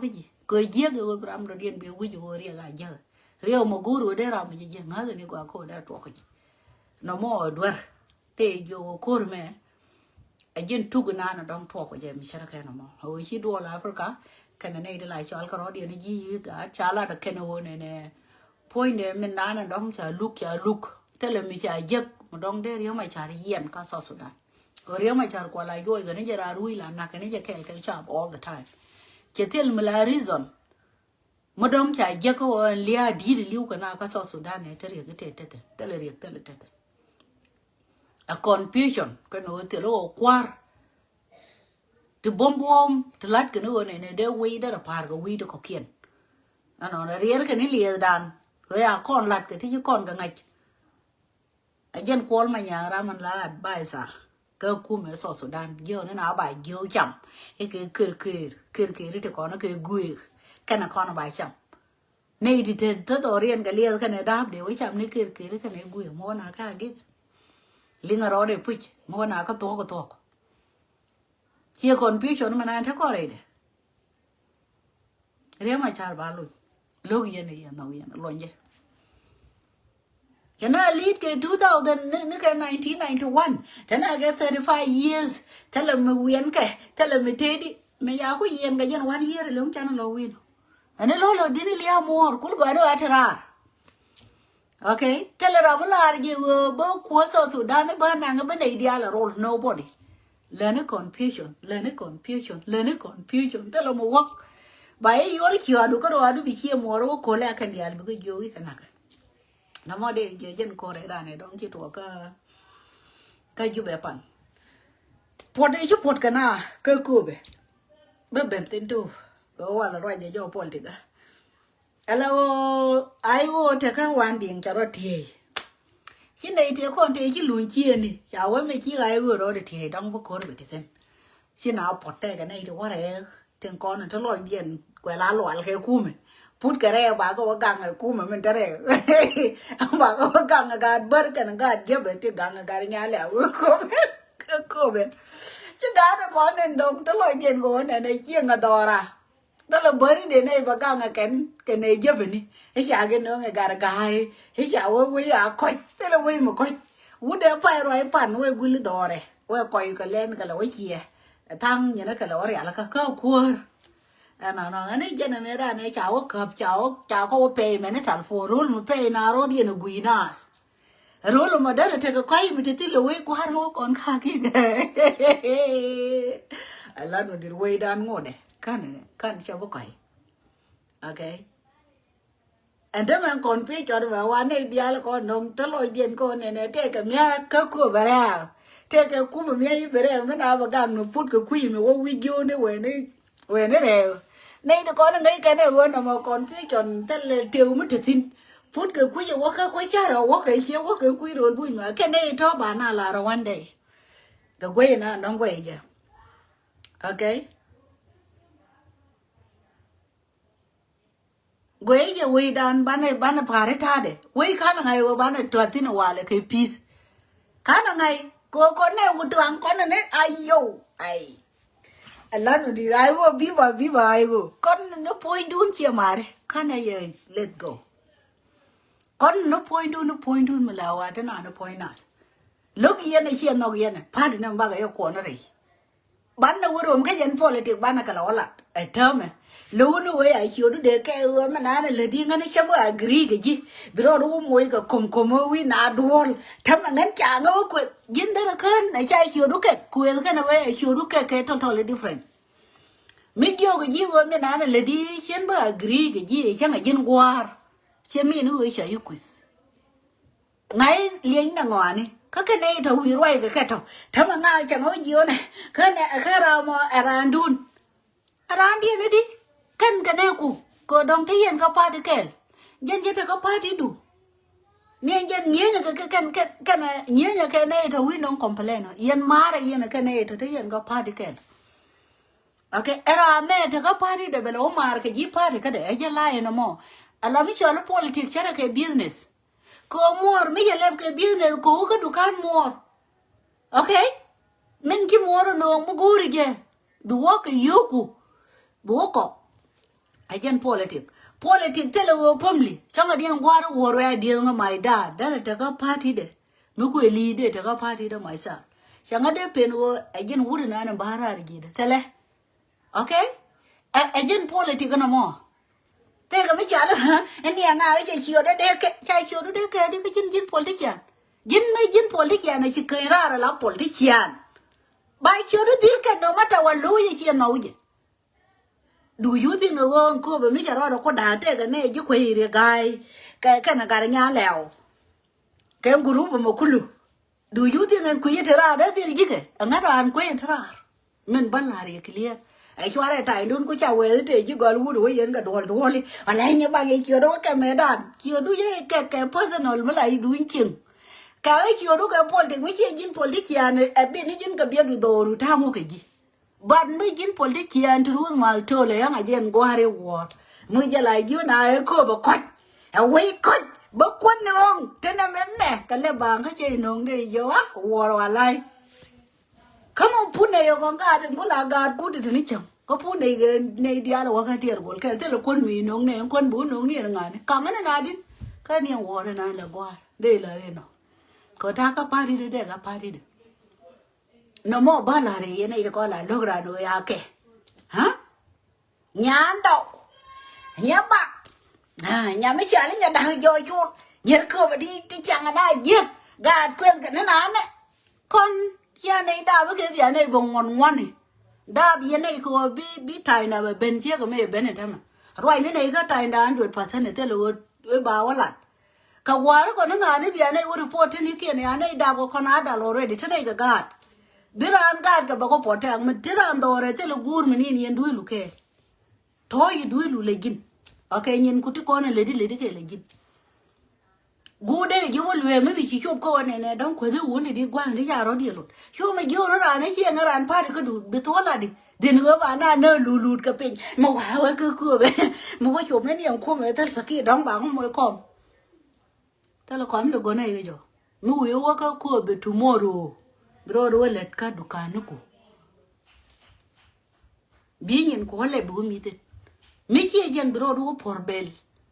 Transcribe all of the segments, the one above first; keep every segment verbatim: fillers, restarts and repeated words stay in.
kä ji̱ kɛ jiäk ɛ ɣöö bi ram dɔ̱diɛn bi wi̱c ɣöö riɛk a jiäk. Riɛk mɔ go̱o̱r ɣöö dee ram mi ji̱ jiäk ŋa̱th ni gɔaa kɛ ɣöö dee tuɔk kä ji̱. Nɔmɔ ɛ duer tëë jiök ɛ ko̱r mɛ. Ɛ ji̱n tuk inan ɛ dɔ̱ŋ tuɔk kɛ jɛ mi cärkɛ nɔmɔ ɛ ɣöö ci duɔl Africa. Kɛnɛ nɛy ti la cɔal kɛ rɔ̱diɛn ji̱ yi̱ gaat ca lat ɛ kɛn ɛ ɣöö nɛnɛ. Puɔ̱nydɛ min nanɛ dɔ̱ŋ ca luk ca luk thilɛ mi ca jiäk mi dɔ̱ŋ dee Riek Machar yiɛn kä South Sudan. Ɣöö Riek Machar kual a juɔc kɛ ni jɛ raar wi̱i̱ la nak kɛ ni jɛ kɛɛl kɛ cap all the time. Cɛ thil mi la reason mi dɔ̱ŋ ca jiäk kä ɣöö ɛn lia̱a̱ di̱i̱t li̱w kɛ na kä South Sudan ɛ te riɛk i̱ te tethin thilɛ riɛk thilɛ tethin. A confusion kɛn ɣöö thil ɣöö kua̱r. Ti buɔ̱m buɔ̱m ti la̱t kɛn ɣöö nɛnɛ dee wi̱i̱ derɛ pa̱a̱r kɛ wi̱i̱ ti kɔ̱kiɛn. Ɛnɔnɔ riɛr kɛn i̱ liɛɛthdan kɛ ya kɔn la̱t kɛ ti ci kɔn kɛ ŋa̱c. A jɛn Kuɔl Manyaŋ ram ɛn la advisor kä kumɛ South Sudan jiön ni na ba jiök cam i̱ kɛ kër kër kër kër i̱ ti kɔn kɛ guëëk kɛnɛ kɔn ba cam. Nɛy ti te te dhɔriɛn kɛ liɛth kɛnɛ da̱a̱p dee wä cam ni kër kër kɛnɛ guëëk mɔ na ka gik. Liŋ a rɔɔdɛ puc mɔ na kä thuɔ̱k kä thuɔ̱k. Ciɛ confusion mɛ na te kɔn rɛydɛ. Riek Machar ba luny. Lo̱k yɛn i̱ yɛn nhɔk yɛn luɔny jɛ. Kɛ na li̱i̱t kɛ two thousand ni kɛ nineteen ninety one. Tɛnɛ kɛ thirty five years. Thilɛ mi wiɛn kɛ thilɛ mi tëëdi mi ya ku yɛn kɛ jɛn one year ilɔ̱ŋ canɛ lɔ wi̱n. Ɛn ilɔ̱ lɔ di̱n ilia muɔ̱ɔ̱r kul gɔaa ni wa ti raar. Okay, thilɛ ram mi lar ji̱ ɣöö bä kuäär South Sudan i̱ bä naŋ i̱ bä nɛy diaal a rol nobody. Läni confusion, läni confusion, läni confusion thilɛ mi wäk. Ba i̱ yuɔr ciɔɔdu kä ruaadu bi cië muɔɔr wä ko̱lɛ a kɛn diaal bikɛ jiök i̱ kɛ nakä. Namɔ dee jiɛ jɛn ko̱rɛ danɛ dɔ̱ŋ ci tuɔɔk kä kä Jubɛ pan. Puɔt i̱ ci puɔt kɛ na kä kööbɛ. Bä ben thin tu bɛ wä wal ruac jɛ jɔw puɔl tikä. Ala ɣöö ay ɣöö tekä wan diɛŋ ca rɔ tiey. Ci nɛy tiey kɔn tëë ci luny ciëëni ca wee mi ci ɣay ɣöö rɔɔdɛ tiey dɔ̱ŋ bi ko̱r bɛ ti thi̱n. Ci na puɔt tɛkɛ nɛy ti wä rɛɛk tin kɔn ti lɔcdiɛn kuɛ la lual kɛ kumɛ. Put kɛ rɛɛk bakɛ wä gaŋ ɛ kumɛ min te rɛɛk. Bakɛ wä gaŋ ɛ gaat bär kɛn gaat jäpɛ ti gaŋ ɛ gaat nyalɛ a wee kumɛ. Kɛ kumɛ ci gaat ɛ kɔn in dɔ̱ŋ ti lɔcdiɛn kɛ wä nɛn ɛ cieŋ ɛ dhɔra. Thilɛ bäri den ɛ bä gaŋ ɛ kɛn kɛn ɛ jäpäni. I̱ ca gɛ nööŋ ɛ gat ɛ ga̱a̱y i̱ ca wee wee a kɔc thilɛ wee mi kɔc. Wut ɛ pay ruac pan wee guli dhɔrɛ wee kɔc kɛ lɛn kɛ lɛ wee ciɛ. Ɛ tha̱a̱ŋ nyɛn ɛ kɛ lɛ wee rial kä kä kuäär. Ɛnɔnɔ ɛn i̱ jɛn ɛ mëë dan ɛ ca wee käp ca wee ca kɔ wee pɛy mɛn i̱ tal puɔr ro̱l mi pɛy na ro̱d yɛn ɛ gui̱ naath. Rol mɔ derɛ tekɛ kɔ̱a̱c mi ti thil wec kua̱r wä kɔn kakik. Alan wä dir wecdan ŋotdɛ kan kan cɛ bi kɔ̱a̱c. Okay. Ɛn te mɛn kɔn pi̱ cɔt mɛ wa nɛy diaal kɔn nɔŋ te lɔcdiɛn kɔn nɛnɛ tekɛ mia̱ kä kööbɛ rɛ̈ɛ̈. Tekɛ kumɛ mia̱ i̱ bi rɛ̈ɛ̈ mi na bɛ gak ni put kɛ kui̱ mi wä wi̱c jiööni wɛni. Wen i̱ rɛɛ ɣöö nɛy ti kɔn i̱ ŋäc kɛn ɛ ɣöö nɔmɔ confusion thilɛ tëë mi te thi̱n. Put kɛ kui̱c ɛ wäkä kui̱ carɛ wäkä ciɛ wäkä kui̱ ro̱l buny ma kɛn nɛy tɔ̱ ba na lar ɛ one day. Kɛ guɛy na nɔŋ guɛy jɛ. Okay. Guɛy jɛ wecdan banɛ banɛ pa̱ri ta̱a̱dɛ wec ka̱n ŋa̱c ɣöö banɛ tua̱thi̱n walɛ kɛ pi̱i̱th. Ka̱n ŋa̱c kɛ ɣöö kɔn nɛ wut tuaŋ kɔn ni a yow. Ay. Alan mi di̱i̱t ay ɣöö bi̱ba bi̱ba ay ɣöö kɔn ni puɔ̱nydun ciɛ ma̱ri ka̱n ɛ yɛ let go. Kɔn ni puɔ̱nydun ni puɔ̱nydun mi la wa̱a̱ ti na ni puɔ̱ny nath. Lo̱k yɛn ɛ ciɛ nhɔk yɛn ɛ pa̱a̱ti ni mi bakɛ yɛ kuɔn rɛy. Banɛ wä rom kä yɛn politik banɛ kɛ lɛ wä lat ɛ täämɛ. Lo̱k ni wee a ciötdu dee kɛ ɣöö mɛ nanɛ lät i̱ ŋän cä bä agree kɛ ji̱ bi rɔɔd wä moc kɛ ko̱mko̱m wä wi̱i̱ na duɔ̱ɔ̱l. Täämɛ ŋän ca ŋä wä kueth ji̱n derɛ kään ɛ ca ciötdu kɛ kueth kɛnɛ wee a ciötdu kɛ kɛ totally different. Mi jiök kɛ ji̱ ɣöö mɛ nanɛ lät i̱ cien bä agree kɛ ji̱ cäŋɛ ji̱n gua̱a̱r. Cɛ mi ni ɣöö ca yi kueth. Ŋa̱c lieny nɛ ŋɔaani kä kɛ nɛy tɔ wi̱i̱ ruac kɛ kɛ tɔ. Tämɛ ŋa̱c cɛ ŋɔ̱ jiöönɛ kä nɛ kä ram ɛ raandun. Ɛ raandiɛn i̱di kɛn kɛ nɛɛku kɛ dɔ̱ŋ te yɛn kä pa̱a̱ti kɛɛl. Jɛn jɛ te kä pa̱a̱tidu. Ni ɛn jɛn nyieenyɛ kɛ kɛn kɛn kɛn nyieenyɛ kɛ nɛy tɔ wi̱i̱ nɔŋ complain ɔ yɛn ma̱a̱rɛ yɛn kɛ nɛy tɔ te yɛn kä pa̱a̱ti kɛɛl. Okay, ɛ raa mɛ te kä pa̱a̱ti dɛ bɛ lɛ wä ma̱a̱r kɛ ji̱ pa̱a̱ti kädɛ ɛ jɛ la yɛn ɛmɔ. Ɛ la mi cɔl i̱ politik cärɛ kɛ business. Kɛ ɣöö muɔɔr mi cɛ lɛp kɛ business kɛ ɣöö kä dukan muɔɔr. Okay? Min ci muɔɔr ɛ nööŋ mi go̱o̱ri jɛ bi wä kɛ yio̱o̱ku bi wä kɔk. Ɛ jɛn politik. Politik thilɛ ɣöö pömli cäŋɛ diɛn gua̱a̱r i̱ wuɔ̱r wɛ̈ɛ̈ dieth ŋä my dad. Dɛn ɛ tekä party dɛ. Mi kuëë li̱i̱dɛ tekä party dɛ myself. Cäŋɛ dee pen ɣöö ɛ jɛn wut inan in bäär raar ji̱dɛ thilɛ. Okay? Ɛ jɛn politik inɔ mɔ. Thilɛ kɛ mi cal in niɛ ŋa̱a̱ i̱ cɛ ciötdä dee kɛ ca ciötdu dee kɛ di kä ji̱n ji̱n politician. Ji̱n mi ji̱n politician ɛ ci käny raar ala politician. Ba ciötdu dhil kɛ no matter wa lo̱o̱ yɛ ciɛ nhɔw jɛ. Do you think ɛ ɣöö ɛn kööbä mi cɛ rɔɔdɛ ku da̱a̱n tëëkɛ nɛ ji̱ kueeri ga̱a̱y kɛ kɛn ɛ gat nya lɛw kɛ gurup ɛmɔ kulu? Do you think ɛn kui̱ ti raar dee dhil ji̱kɛ ɛ ŋa̱t raan kueeri ti raar? Min bä la̱r yɛ clear. Ɛ cuarɛ ta̱ydun ku ca wɛɛth tëë ji̱ gɔl wut wä yɛn kɛ duɔl duɔli wala nyɛ baŋ yɛ ciötdu wä kɛ mɛtdan ciötdu yɛ kɛ kɛ personal mi la i̱ duny cieŋ. Kɛ ɣä ciötdu kɛ politik mi ciɛ ji̱n politician ɛ bi ni ji̱n kɛ biɛtdu dhooru ta̱a̱ŋ wä kɛ ji̱. But mi ji̱n politician ti Ruth Mal Tol ɛ yaŋ a jɛn gua̱a̱r i̱ wuɔ̱ɔ̱r. Mi jɛ la ji̱ na ɛ kööbä kɔc ɛ wec kɔc bä kuän ni ɣɔ̱ŋ ti nɛ mɛn nɛ kɛ lɛ baŋ kä cɛ inɔ̱ŋ dee jɛ wa wuɔ̱ɔ̱r wa la̱y. Kä mi pun nɛ yɛ kɔn gaat in ku la gaat kut ti ni cäŋ kä pun nɛ yɛ nɛ diaal ɛ wä kä tiɛɛr gol kɛl thilɛ kuän mi inɔ̱ŋ nɛ in kuän bi wä nɔŋ ni ɛn ŋa̱ni kaŋ ɛn ɛn adin. Kä ni ɛn wuɔ̱ɔ̱r ɛn an lɛ gua̱a̱r dee la rɛ nɔ. Kɛ ta̱a̱ kä party dee dee kä party dee. Nɔmɔ bä la̱r i̱ yɛn i̱ kɔn la lo̱k ran wee a kɛ. Nya ndɔk. Nya bak. Nya mi cɔal i̱ nya da̱ŋ jɔɔc col. Nyier kööbä ti ti ciaŋ na jiäk gaat kueth kɛ ni na nɛ. Kɔn cia nɛy daap i̱ kɛ bia nɛy bä ŋuɔ̱n ŋuɔ̱ni. Daap yɛn nɛy kɛ ɣöö bi bi ta̱a̱cda bɛ ben ciek ɛmɛ yɛ ben ɛ tämɛ. Ruacni nɛy kä ta̱a̱cda hundred percent ɛ thilɛ ɣöö ba wä lat. Kɛ gua̱a̱ri kɔn i̱ ŋa̱a̱ni bia nɛy wä report tin i̱ kiɛn ya nɛy dap kɛ kɔn a dal already te nɛy kɛ gaat. Bi raan gaat kɛ bä kɛ puɔt tɛ̈k mi ti raan dhɔɔrɛ thilɛ guur mi ni in yɛn dui̱lu kɛɛl. Tɔ̱ yi dui̱lu lɛ ji̱n. Ɔ kɛ nyin ku ti kɔn in ledi ledi kɛ lɛ ji̱n. Guur dee ji̱ wä luee mi bi ci cop kä wä nɛnɛ dɔ̱ŋ kuethi wun di di gua̱a̱ŋ di ca rɔ̱ diɛ lot. Cu mi ji̱ wä rɔ raan i̱ ciɛ ŋä raan pa̱a̱t ikä du bi thuɔ̱l adi. Dhin wee ba na nä lulut kɛ piny mi wa̱a̱ wee kä kuɔmɛ. Mi wä cop ni ni ɛn kuɔmɛ thäl pä kiɛ dɔ̱ŋ ba ŋä moc kɔm. Thilɛ kɔn mi lɛ go̱n a yɛ jɔ mi wi̱i̱ wä kä kuɔmɛ tomorrow. Bi rɔɔd wä lät kä dukaniku. Bi nyin kuɔ lɛ bi wä mi̱thin. Mi ciɛ jɛn bi rɔɔd wä puɔ̱r bɛl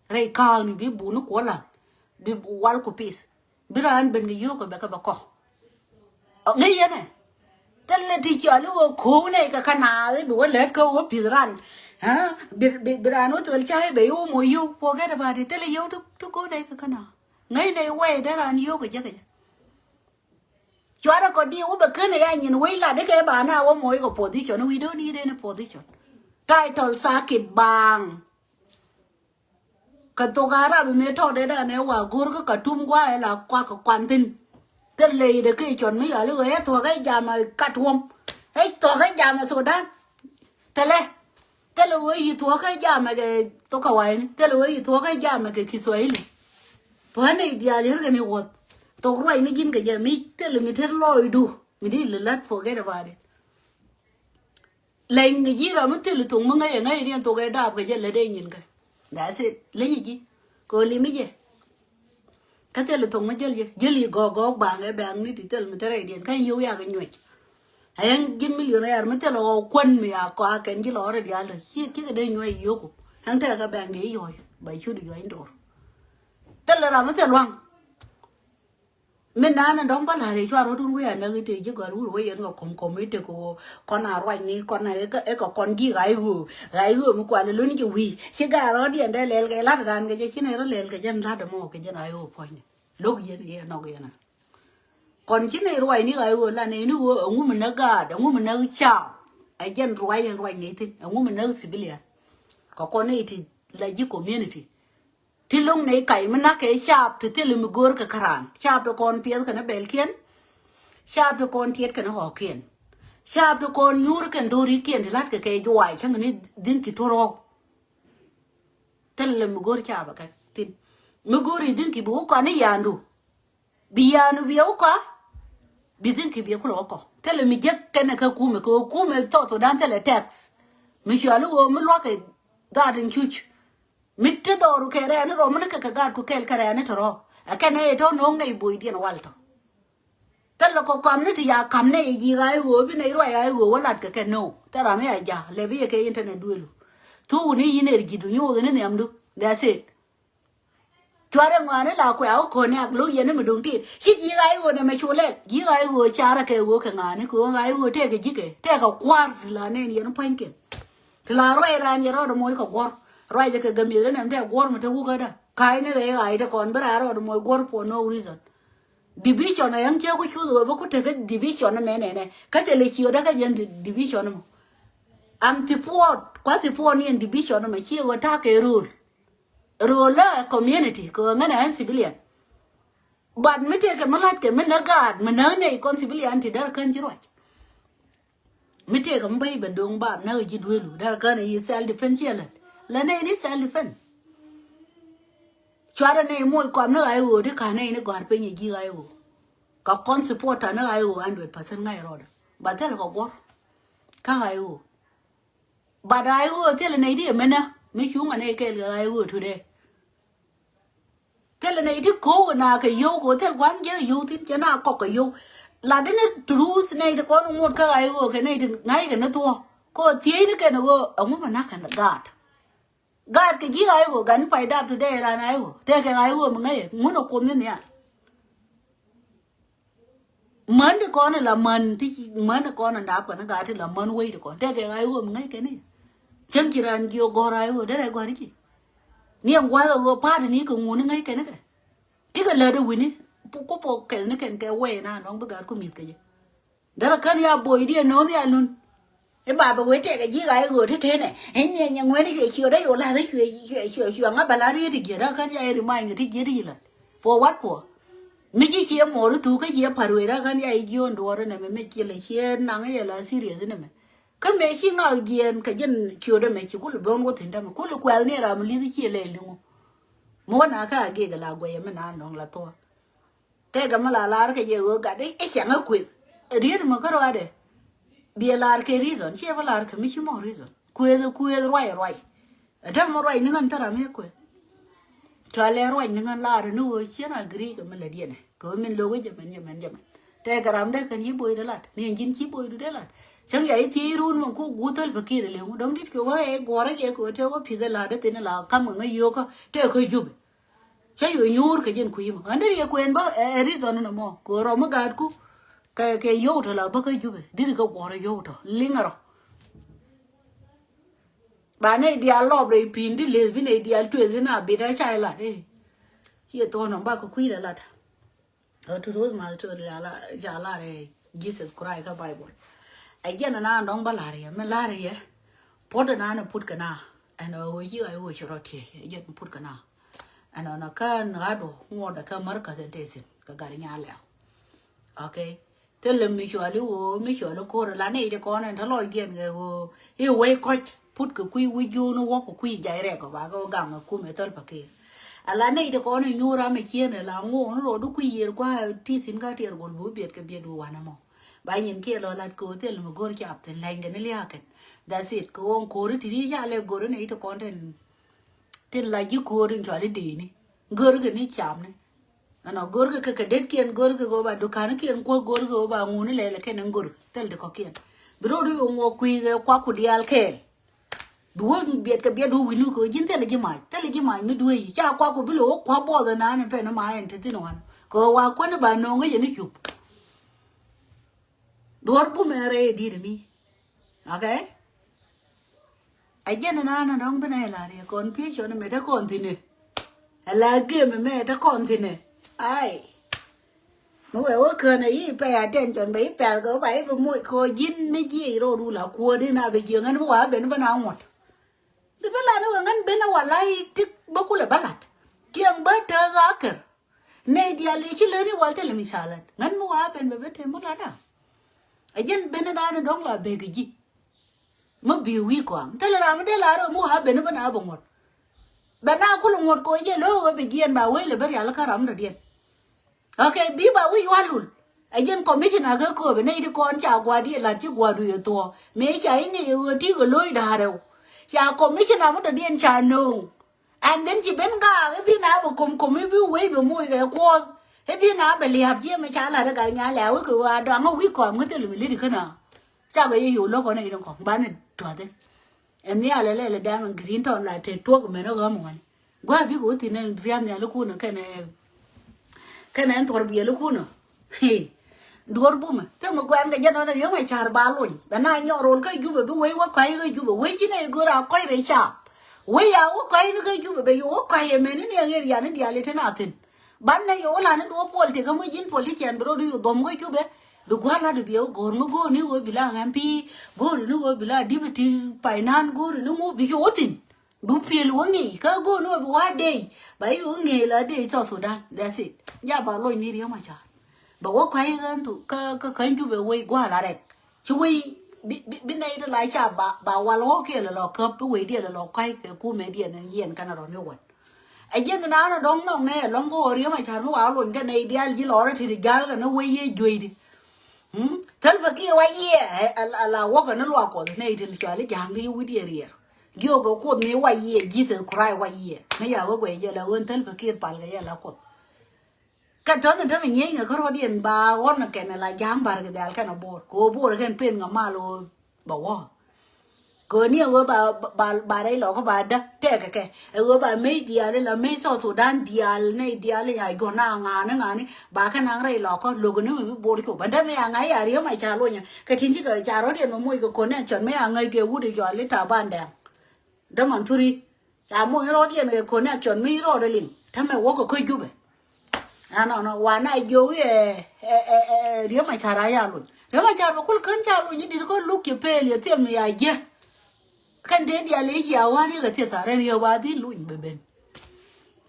rɛy ka̱a̱kni bi buni kuɔ la̱th bi wal ku pith. Bi raan ben kɛ yio̱o̱k kɛ bɛ kɛ bɛ kɔ. Ŋäc yɛn ɛ thilɛ ti cɔal i̱ wä ko̱o̱k nɛy kɛ kä naath i̱ bi wä lät kä wä pi̱th ran. Bi raan wä thöl ca i̱ bɛ i̱ wä moc yio̱o̱k forget about it thilɛ yio̱o̱k ti ko̱o̱k nɛy kɛ kä naath. Ŋäc nɛy wɛy dee raan yio̱o̱k kɛ jɛ kɛ jɛ. Cuarɛ kɔ di wä bɛ ken ɛ ya nyin wec lat ikɛ ba na wä moc kɛ position. We don't need any position. Title sakit baŋ. Kɛ thok Arab mëë tɔɔdɛ danɛ wa go̱r kä Katum gua̱a̱ ɛ la kuak kɛ kuan thi̱n. Thilɛ idɛ kɛ cɔn mi yɔal i̱ ɣöö ɛ thuɔ̱k ɛ jam ɛ Katuɔm. Ɛ thuɔ̱k ɛ jam ɛ Sudan. Thilɛ. Thilɛ ɣöö yi thuɔ̱k ɛ jam ɛ kɛ thok Kawayni. Thilɛ ɣöö yi thuɔ̱k ɛ jam ɛ kɛ Kiswahili. Puɔ̱nɛ i̱ diaal yär kɛ ni wuɔ̱th. Thok ruac ni ji̱n kɛ jɛ mi thilɛ mi te lɔɔcdu. Mi di lɛ lät forget about it. Leny ji̱ ram mi thil thok mi ŋäc ɛ ŋäc ni ɛn thok ɛ daap kɛ jɛ lät ɛ nyin kɛ. That's it. Leny ji̱ kɛ ɣöö lim mi jɛ. Kä thil thok mi jäl jɛ jäl i̱ gɔɔk gɔɔk baŋ ɛ bɛ̈ɛ̈k ni ti thil mi te rɛydiɛn kä yio̱w yak nyuec. Ɛ yɛn ji̱n million rɛɛr mi thil ɣɔw kuän mi a kɔak kɛn ji̱ lɔɔr ɛ diaal tɔ ci cikɛ dee nyuec yio̱ku. Ɛn tekɛ kɛ bɛ̈ɛ̈k dee yɔɔc ba cut yɔɔc in do̱r. Thil ram mi thil luaŋ. Min naan in dɔ̱ŋ bä la̱r i̱ cua rɔ̱dun wee anäk i̱ tëë ji̱ gɔ̱a̱r wur wee yɛn kɛ ko̱m ko̱m i̱ tëk ɣöö kɔn a ruacni kɔn a i̱ kɛ kɔn ji̱ ɣa̱c ɣöö ɣa̱c ɣöö mi kualɛ luni ji̱ wi̱i̱ ci gaat rɔ̱diɛn dee lɛl kɛ la̱t raan kɛ jɛ ci nɛy rɔ lɛl kɛ jɛn la̱t ɛmɔ kɛ jɛn ɣa̱c ɣöö puɔ̱nyni. Lo̱k yɛn i̱ ɛ nhɔk yɛn a kɔn ci nɛy ruacni ɣa̱c ɣöö la nɛyni ɣöö ɛŋu mi näk gaat ɛŋu mi näk caap. Ɛ jɛn ruac ɛn ruacni thi̱n ɛŋu mi näk civilian. Kɛ kɔn nɛy ti la ji̱ community. Ti lo̱ŋ nɛy kac mi na̱k kɛ caap ti thil mi go̱o̱r kɛ käran. Caap ti kɔn piɛth kɛn bɛlkiɛn. Caap ti kɔn tiɛt kɛn ɣɔ̱kiɛn. Caap ti kɔn nyuur kɛn dho̱rikiɛn ti la̱t kɛ kɛ juwac cäŋ ni dhi̱n ki tuɔ̱r ɣɔ̱k. Thil mi go̱o̱r caap kɛ thin. Mi go̱o̱r i̱ dhi̱n ki bi wä kɔn i̱ ya̱a̱ndu. Bi ya̱a̱ndu bi wä kɔn. Bi dhi̱n ki bi kulɛ wä kɔn. Thil mi jek kɛn kɛ kumɛ kɛ kumɛ thɔth wä dan thilɛ tax. Mi cuali wä mi lua̱k kɛ gaat in cuc. Mi ti dhɔru kɛ rɛɛni rɔ mi ni kɛ kɛ gaatku kɛl kɛ rɛɛni ti rɔ. Ɛ kɛn ɛ tɔ no̱o̱ŋ nɛy bo̱o̱cdiɛn wal tɔ. Thilɛ kɔ kam ni ti ya kam nɛy ji̱ ɣa̱c ɣöö bi nɛy ruac ɣa̱c ɣöö wä lat kɛ kɛ no̱o̱ŋ. Thil ram mi a ja̱ lɛ bi yɛ kɛ internet duëlu. Thuk ni yin er ji̱ du nyoth ni nhiamdu. That's it. Cuarɛ ŋɔaani la kuɛ a wä kɔn ni ak lo̱k yɛn ni mi duŋ tit. Ci ji̱ ɣa̱c ɣöö nɛ mɛ cu lɛk. Ji̱ ɣa̱c ɣöö carɛ kɛ ɣöö kɛ ŋa̱a̱ni kɛ ɣöö ɣa̱c ɣöö tɛkɛ ji̱ kɛ. Tɛkɛ kua̱r ti la nɛn yɛn pua̱nykiɛn. Ti la ruac ran yɛ rɔɔdɛ moc kɛ guɔ̱r. Ruac kɛ gamiɛth ni nɛm tɛk guɔ̱r mi te wukädä. Ka̱c ni ɣɛy ɣa̱c ti kɔn bi ran rɔɔdɛ moc guɔ̱r for no reason. Division a yɛn cɛ ku cuth ɣöö bä ku tekɛ division ni mɛ nɛnɛ. Kä thilɛ ciötdä kä jɛn di-, division ni mɔ. Am support, kua support ni ɛn division ni mɔ ci ɣöö ta̱a̱ kɛ rööl. Rööl lä community kɛ ɣöö ŋänɛ ɛn civilian. But mi tëëkɛ mi la̱tkɛ mi näk gaat mi näk nɛy kɔn civilian ti däl kän ci ruac. Mi tëëkɛ mi bäc bɛ do̱ŋ ba näk ji̱ duelu däl kän yi self defense ciɛ lät. Lä nɛy ni self defense. Cuarɛ nɛy moc kɔam ni ɣa̱c ɣöö ti ka̱n nɛy ni gɔ̱a̱r piny ji̱ ɣa̱c ɣöö. Ka kɔn support ta ni ɣa̱c ɣöö hundred percent ŋa̱c rɔɔdɛ. Ba thil kɛ guɔ̱r. Kä ɣa̱c ɣöö. But ɣa̱c ɣöö thilɛ nɛy ti ɛmɛnä mi cuŋ ɛ nɛy kɛɛl kɛ ɣa̱c ɣöö today. Thilɛ nɛy ti ko̱o̱k na kɛ yio̱w kɛ ɣöö thil gua̱n jɛ yio̱w thi̱n cɛ na kɔk kɛ yio̱w. Lat ini truth nɛy ti kɔn ŋot kä ɣa̱c ɣöö kɛ nɛy ti ŋa̱ckɛ ni thuɔ̱k. Kɛ ɣöö thiecni kɛn ɣöö ɛŋu mi nak kɛn gaat. Gaat kɛ ji̱ ɣa̱c ɣöö gan pay dap today ran ɣa̱c ɣöö tɛkɛ ɣa̱c ɣöö mi ŋäcɛ ŋun ɛ kuoth ni nhial. Män ti kɔn ila män ti ci män ti kɔn in dap kɔn in gat ti la män wei ti kɔn tɛkɛ ɣa̱c ɣöö mi ŋäc kɛn i̱. Cäŋ ci ran jiök gɔ̱r ɣa̱c ɣöö derɛ gɔ̱r i̱ ci. Ni ɛn gua̱th ɣöö pa̱a̱t ni kɛ ŋuni ŋäc kɛn ikɛ. Ti kɛ lät i̱ wi̱ni ku po kɛth ni kɛn kɛ wei na nɔŋ bi gat ku mi̱th kɛ jɛ. Derɛ kän ya boy diɛ no̱o̱ŋ ya lun. I̱ ba bɛ wee tɛkɛ ji̱ ɣa̱c ɣöö ti tenɛ i̱ nyɛ nyɛ ŋuɛni kɛ ciöt dee yo̱ la̱th i̱ cuɛ cuɛ cuɛ cuɛ ŋa bɛ la̱r yet i̱ jiɛt a kän ya i̱ rima̱ny kɛ ti jiɛt i̱ la̱t. For what for? Mi ci ciɛ muɔɔr i̱ thuk kä ciɛ pa̱r wee a kän ya i̱ jiöön duɔɔr inɛ mɛ mi ci lɛ ciɛ naŋ i̱ yɛ la serious inɛ mɛ. Kä mëë ci ŋak jiɛɛn kɛ jɛn ciöt ɛmɛ ci kul i̱ ben wä thi̱n tämɛ kul i̱ kuɛth ni ram i̱ li̱th i̱ ciɛ lɛ liŋu. Mi wä na kä a gek i̱ la guɛy ɛmɛ na nɔŋ la thuɔ̱ɔ̱r. Tëëkɛ mi la lar kɛ jɛ ɣöö gat i̱ cäŋ ɛ kuëth. Ɛ riet mɔ kä ruaadɛ. Biɛ lar kɛ reason ciɛ bi lar kɛ mi ci mɔ reason. Kuëth ɛ kuëth ruac ɛ ruac. Ɛ tɛm mɔ ruac ni ŋän thära mi ɛ kuëth. Cɔalɛ ruac ni ŋän lar ni ɣöö cien agree kɛ mi lät yɛnɛ kɛ ɣöö min lo̱k ɛ jɛ mɛn jɛ mɛn jɛ mɛn. Tëëkɛ ram dee kɛn yi boy dee lat ni ɛn ji̱n ci boy du dee lat. Cäŋ ya i̱ thiec run mɔ ku guth thäl pɛ kiɛt ɛ leŋ wä dɔ̱ŋ dit kɛ ɣöö ɛ guɔ̱rä jɛ kɛ ɣöö tëë wä pi̱th ɛ lat dee thin ɛ la kam kɛ ŋäc yio̱o̱kä tëë kä jupɛ. Cä yio̱ nyuur kɛ jɛn kui̱ mɔ. Ɣän deri yɛ kuɛn bä ɛ, ɛ reason ni mɔ. Kɛ rɔm mi gaatku. Kɛ, kɛ yio̱w tɔ la bä kä jupɛ. Deri kɛ guɔ̱rä yio̱w tɔ. Liŋ rɔ. Ba nɛy diaal lɔp rɛy pi̱i̱n ti leth bi nɛy diaal tueth in a bit a ca ilat. Ɛ. Ciɛ thon ɔ ba kɛ kui̱ la lat. Ɛ tuth weth ma tuth ca lar, ca lar ɛ Jesus Christ kä Bible. Ɛ jɛn na dɔ̱ŋ bä lar yɛ, mi lar yɛ. Puɔt na ni put kɛ na. Ɛn ɛ ɣöö ci ɣa̱c ɣöö ci rɔ tiey, ɛ jɛn put kɛ na. Ɛn ɛ na kä ŋa̱t ɔ ŋuɔt ɛ kä mär kä thin te thin kɛ gat nya lɛw. Okay. Thilɛ mi cuali ɣöö mi cuali ko̱r ɛ la nɛy ti kɔn ɛn te lɔc giɛn kɛ ɣöö i̱ wec kɔc. Put kɛ kui̱ wi̱c jiööni wäk kɛ kui̱ jac rɛk kɛ ba kɛ wä gaŋ kɛ kumɛ thäl pa kër. Ala nɛy ti kɔn inyuur ram ɛ cieen ɛ la ŋo̱o̱n rɔɔdu kui̱ yiër gua̱a̱ ti thi̱n ka tiɛɛr gol bi wä biɛt kɛ biɛt wä wanɛ mɔ. Ba nyin kiɛ lɔ lat kɛ wä thil mi go̱r cap thi̱n lɛny kɛ ni lia̱a̱ kɛn. That's it. Kɛ wä ŋ ko̱ri ti ri ca lɛ go̱ri nɛy ti kɔn tin, tin la ji̱ ko̱ri in cuali deeni. Go̱ri kɛ ni cap ni. Ɛnɔ go̱rkɛ kɛ kɛ detkiɛn go̱rkɛ kɛ wä ba dukänikiɛn kuäk go̱rkɛ wä ba ŋuni lɛlɛ kɛn ɛn go̱rkɛ thil ti kɔ̱kiɛn. Bi ro̱o̱du yɛ ŋuɔ kui̱ kɛ kuak ku diaal kɛɛl. Bi wä biɛt kɛ biɛt wä wi̱ni kɛ wä ji̱n thilɛ ji̱ mac thilɛ ji̱ mac mi duee yi ca kuak ku bi lɛ wä kuak buɔth ɛn nani pɛn ma ɛn te thin wan kɛ wä wa kuäni ba no̱o̱ŋ kä yɛn i̱ cup. Duɔ̱r bumɛ rɛy di̱t mi. Okay. A jɛn in an in dɔ̱ŋ bi nɛy lar yɛ confusion mɛ te kɔn thi̱n ɛ. A la game mɛ te kɔn thi̱n ɛ. Ai. Mi wee wä kään a yi pay attention bɛ yi pɛth kɛ wä ba yi bi moc kɛ wä ji̱n mi jiɛc rɔɔdu la kuäär in a bɛ jiɛ ŋän bi wa ben bä na ŋuɔ̱t. Bi bä lat ni wee ŋän ben a wa la yi tik bä kulɛ bä lat. Ciɛŋ bä te dhakir. Nɛy diaal i̱ ci leni wal thilɛ mi ca lät ŋän mi wa ben bɛ ben te mi lat a. A jɛn ben dan dɔ̱ŋ la bek ji̱. Mi bi wi̱i̱ kɔaŋ thilɛ ram mi dee la rɛ mi wa ben ben a bɛ ŋuɔ̱t. Bɛ na kul ŋuɔ̱t kɔ jɛ lo̱o̱ wee bɛ jiɛn ba wee lɛ bä rial kä ram dɔ̱diɛn. Okay, bi ba wi̱i̱ yual lul. A jɛn commissioner kä kööbɛ nɛy ti kɔn ca gua̱a̱r diɛ lat ci gua̱a̱r du yɛ thuɔ̱ɔ̱ mëë ca i̱ ŋi̱i̱c ɣöö ti kɛ lo̱c da̱a̱r rɛw. Ca commissioner mi dɔ̱diɛn ca nööŋ. And then ci ben gaak i̱ bi na bɛ kom kom i̱ bi wec bɛ moc kɛ kuɔth i̱ bi na bɛ lia̱a̱p jiɛmɛ ca la̱t i̱ gal nya lɛ̈ɛ̈ wek kɛ ɣöö a dɔaŋ i̱ wi̱i̱ kɔam kä thil mi li̱t i̱ kä na. Cakɛ yɛ yo̱o̱ lo̱k kɔn i̱ rin kɔm banɛ tua̱th i̱. Ɛn nhial ɛ lɛl ɛ dɛm ɛn green town la te tuɔk mɛn ɛ ɣɔm wan. Gua̱a̱ bik wä thin ɛn riath nhial ikunä kɛnɛ kɛnɛ ɛn thuɔr biɛl ikunä. Duɔr bumɛ thimɛ guɛn kɛ jɛn ɣän ɛ riäm ɛ ca̱r ba lony bɛ na nyɔk rol kä Jubɛ bi wec wä kɔ̱a̱c kä Jubɛ wec ci nɛ igo̱r a kɔ̱a̱c rɛy cap. Wec a wä kɔ̱a̱c ni kä Jubɛ bɛ yo̱ wä kɔ̱a̱c ɛmɛn ni ni ɛŋer rian ni diaal itin a thin. Ban nɛ yo̱ wä lan ni duɔ̱ɔ̱p politics kä mi ji̱n politician bi rot i̱ dhom kä Jubɛ. Bi gua̱a̱r lat bi biɛ wä go̱o̱r mi go̱o̱r ni wä bi la M P, go̱o̱r ni wä bi la deputy finance, go̱o̱r ni ŋu bi yo̱ wä thin. Bi piɛl wä ŋi̱i̱c kä go̱o̱r ni wä bi wa dey ba i̱ wä ŋi̱i̱c la dey South Sudan. That's it. Ja ba lony ni riäm a ca̱r. Bɛ wä kɔ̱a̱c ɣän thu kä kä käny Jubɛ wec gua̱a̱r la rɛk. Ci wec bi bi bi nɛy ti la ca ba ba wal wä kiɛ lɛ lɔ käp bi wec diɛ lɛ lɔ kɔ̱a̱c kɛ kumɛ diɛ ni yɛn kɛn rɔ ni wän. Ɛ jiɛn ni naan ɛ dɔ̱ŋ nhɔk nɛ ɛlɔ̱ŋ kä ɣöö riäm a ca̱r mi wa lony kɛ nɛy diaal ji̱ lɔrä ti ti ja̱l kɛ ni wec yee jueydi. Thäl pɛ kiɛ wa yiɛ ɛ la wä kɛ ni luak kuɔth nɛy ti cuali ja̱a̱ŋ di wi̱diɛ riɛr. Jiök kɛ kuoth ni wa yiɛ Jesus Christ wa yiɛ ni ya wä guɛc yɛ la ɣöö thäl pɛ kiɛ pal kɛ yɛ la kuoth. Kä tɔ̱ni te mi nyieny kɛ kä ruɔ̱t yɛn ba ɣɔn kɛn la ja̱a̱ŋ bar kɛ dhial kɛn a bo̱o̱r kɛ ɣöö bo̱o̱r kɛn pen ŋa mal ɣöö bɛ wä. Kɛ ɣöö ni ɛ ɣöö ba ba ba rɛy lɔkä ba dä tɛkɛ kɛ ɛ ɣöö ba mec diaal in la mec South Sudan diaal nɛy diaal in ya juɔ̱n a ŋa̱a̱ni ŋa̱a̱ni ba kɛ naŋ rɛy lɔkä lo̱k ni mi bi bo̱o̱r cop bä dä mi a ŋa̱c ya riäm a ca lonyä kɛ tin cikɛ ca ruɔ̱t yɛn mɛ moc kɛ connection mi a ŋäc kɛ wut i̱ cɔal i̱ ta̱a̱ ban dɛŋ. Däman thuri ca moc rɔɔd yɛn kɛ connection mi rɔɔd ɛ liŋ tämɛ wäkɛ kä Jubɛ. Ɛnɔnɔ wa na jiök i̱ ɛ ɛ ɛ ɛ riäm a ca̱r a ya lony riäm a ca̱r bɛ kul kän ca lony i̱ di̱t kä luk ci peel yɛ thiɛm ya jiɛ. Kɛn te diaal i̱ cia wani kɛ thieth tha̱r ɛ riäm ba dhi̱n lony bɛ ben.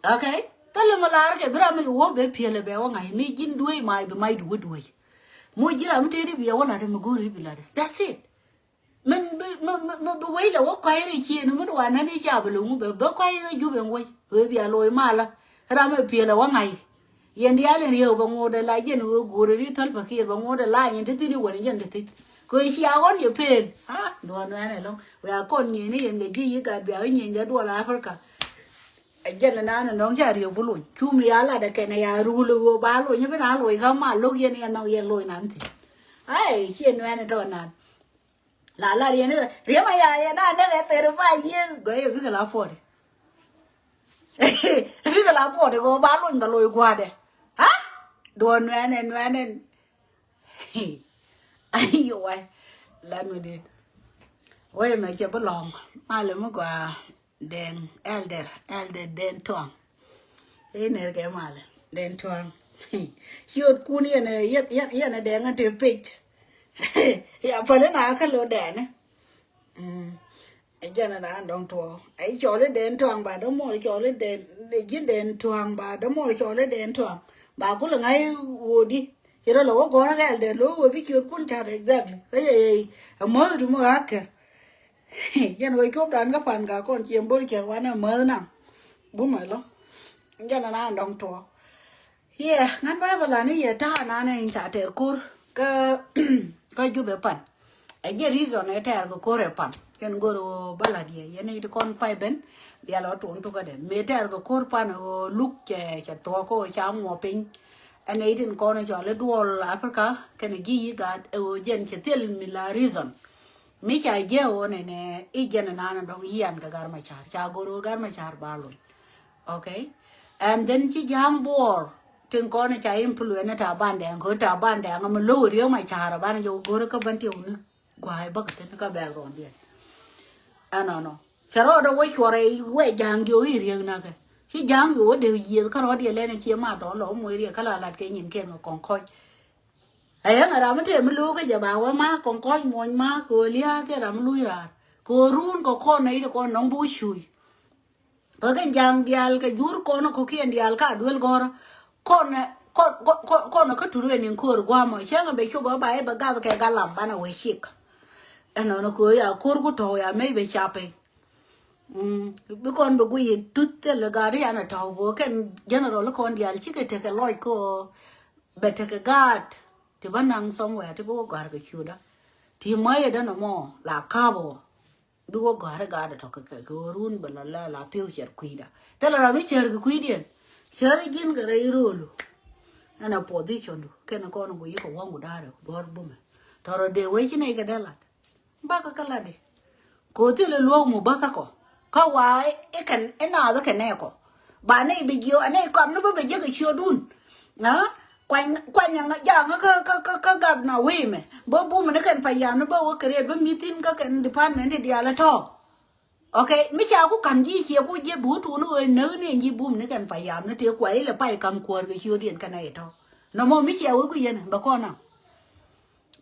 Okay. Thäl mi lar kɛ bi ram mi wä bɛ piɛl ɛ bɛ wä ŋa̱c mi ji̱n duee mac bi mac duwe duwe. Mu ji̱ ram mi te di bi ɛ wä lat ɛ mi go̱o̱ri bi lat ɛ. That's it. Min bi mi mi mi bi wec lɛ wä kuay ri cien mi wa nani ca bi loŋ bɛ bä kuay ri Jubɛ wec wee bia loy malä. Ram mi piel wä ŋa̱c. Yɛn diaal in rieu bɛ ŋot la jɛn wee go̱o̱r ri thäl pakir bɛ ŋot la yɛn ti thin iwän jɛn ti thin. Kɛ cia ɣɔn yɛ pel. Ha duɔn wɛn ɛlɔŋ wee a kɔn nyieni yɛn kɛ ji̱ yi gat bia wä nyieni jɛ duɔl Africa. Jɛn naan in dɔŋ ca rieu bi lony cu mi ya lat ɛ kɛn ɛ ya rul ɛ wee ba lony bi na lony kä mal lo̱k yɛn yɛn nhɔk yɛn lony nan thin. Ai cie nuɛn in tɔ nan. La la riɛn i̱ riɛm a ya yɛ na näk ɛ thirty five years gɔ̱ yɛ bikɛ la puɔt. Bikɛ la puɔt gɔ̱ ba lony bɛ loc gua̱dɛ. Ha duɔn nuɛnɛ nuɛnɛ. Ayo wai. Lan mi dit. Wai mɛ cɛ bi lɔŋ malɛ mi gɔaa. Dɛŋ, elder, elder Dɛŋ Tuaŋ. Ri ner kɛ malɛ Dɛŋ Tuaŋ. Ciöt kun yɛn yɛn yɛn Dɛŋ a te pec. Ya päli na kä lo Dɛŋ. Ɛ jɛn na dɔŋ tuɔ ɛ cɔli Dɛŋ Tuaŋ ba dɔ mɔl cɔli Dɛŋ ji̱n Dɛŋ Tuaŋ ba dɔ mɔl cɔli Dɛŋ Tuaŋ ba kul ŋa̱c wodi. Ci rɔ lɔ wä gɔrä kɛ elder lo wä bi ciöt kun cat exactly kä yɛ yɛ. Ɛ mäth du mi ɣa̱k kɛ. Jɛn wee cuɔp dan kä pan ka kɔn ciem bor cɛ wanɛ mäth naŋ. Bumɛ lɔ. Jɛn ana dɔŋ tuɔ. Yɛ ŋän Bible ani yɛ ta̱a̱ nanɛ in ca tɛr ko̱r kä kä Jubɛ pan. Ɛ jɛ reason ɛ tɛr kɛ ko̱r ɛ pan. Kɛn go̱r ɣöö bä la̱t yɛ yɛn i̱ ti kɔn pay ben. Bia lɔ tuɔn tukädɛ mëë tɛr kɛ ko̱r pan ɣöö luk cɛ cɛ thuɔ̱k kä ɣöö ca ŋuɔ piny. Ɛn i̱ tin kɔn cɔl i̱ duɔl Africa kɛn ji̱ yi gat ɛ ɣöö jɛn cɛ thil mi la reason. Mi ca jiɛ ɣöö nɛnɛ i̱ jɛn ɛnan dɔ̱ŋ yian kɛ Gat Macar ca go̱r ɣöö Gat Macar ba loc. Okay. And then ci ja̱a̱ŋ buɔɔr tin kɔn ca influence ta bandɛŋ kɛ ta bandɛŋ mi lo̱w Riek Macar ban jɛ go̱r kä ban ti wuni guay bäk thin kä background diɛn. Ɛnɔnɔ cɛ rɔɔdɛ wä cuɔrɛ wɛ ja̱a̱ŋ diɔ i̱ Riek nakɛ ci ja̱a̱ŋ diɔ wä dee yiëth kä rɔɔd yɛ lɛn cie ma tɔ̱ lɔ moc Riek kä la lat kɛ nyin kɛn kɛ kɔŋ kɔc. Ɛyɛ ŋɛ ram mi tëë mi lo̱o̱ kä jɛ ba wä ma kɔŋ kɔc muɔny ma kɛ ɣöö lia̱a̱ thil ram mi luc raar kɛ ɣöö ruun kɛ kɔn nɛy ti kɔn nɔŋ bi wä cuuc. Kɛ kɛn ja̱a̱ŋ diaal kɛ jur kɔn kɛ kiɛn diaal ka duel gɔrä. Kɔn kɔn kɔn kɔn kä tur wen in ko̱r gua̱a̱mɔ cäŋ bɛ cop ɛ ba i̱ bɛ gath kɛ galam banɛ wee cik. Ɛnɔnɔ kɛ ɣöö ya ko̱r ku tɔ̱w ya mec bɛ capɛ. Bi kɔn bɛ guiy i̱ tuth thil ɛ gat i̱ an ɛ tɔ̱w kɛ ɣöö kɛn general kɔn diaal cikɛ tekɛ lɔc kɛ ɣöö bɛ tekɛ gaat ti bä naŋ somewhere ti bi wä gɔ̱a̱r kɛ ciötdä. Ti mäc ɛ däŋ ɛmɔ la ka̱p ɛ wä. Bi wä gɔ̱a̱r i̱ gaat ɛ tɔ̱ kɛ kɛ kɛ ɣöö run bɛ la la la pi̱w cɛr kui̱dä. Thilɛ ram mi cär kɛ kui̱diɛn cär i̱ ji̱n kɛ rɛy ro̱o̱lu. Ɛn ɛ position du kɛn kɔn guiy i̱ kɛ wäŋ ku da̱a̱r ɛ duɔ̱ɔ̱r bumɛ. Tɔ̱rɔ dee wec ci nɛy kɛ dee lat. Bakɛ kä latdi. Kɛ ɣöö thilɛ luɔ̱k mi bä kä kɔ. Kä wa i̱ kɛn i̱ naath i̱ kɛn nɛɛkɔ. Ba nɛy bi jiö ɛ nɛy kɔam ni bä bɛ jiäk ɛ ciötdun. Ŋä kuany kuany ja̱a̱ŋä kä kä kä kä gap na wee mɛ bä bum ni kɛn payam ni bä wä kɛ rɛt bä mi̱th thi̱n kä kɛn department ti diaal ɛ tɔ̱. Ok, mi ca ku ka̱m ji̱ ciɛ ku jiɛ bi wä tuun ɣöö näk ni ji̱ bum ni kɛn payam ni tëë kuay ilɛ pay ka̱m kuäär kɛ ciötdiɛn kɛn ɛ tɔ̱. Nɔmɔ mi ciɛ wee ku yɛn bɛ kɔn naŋ.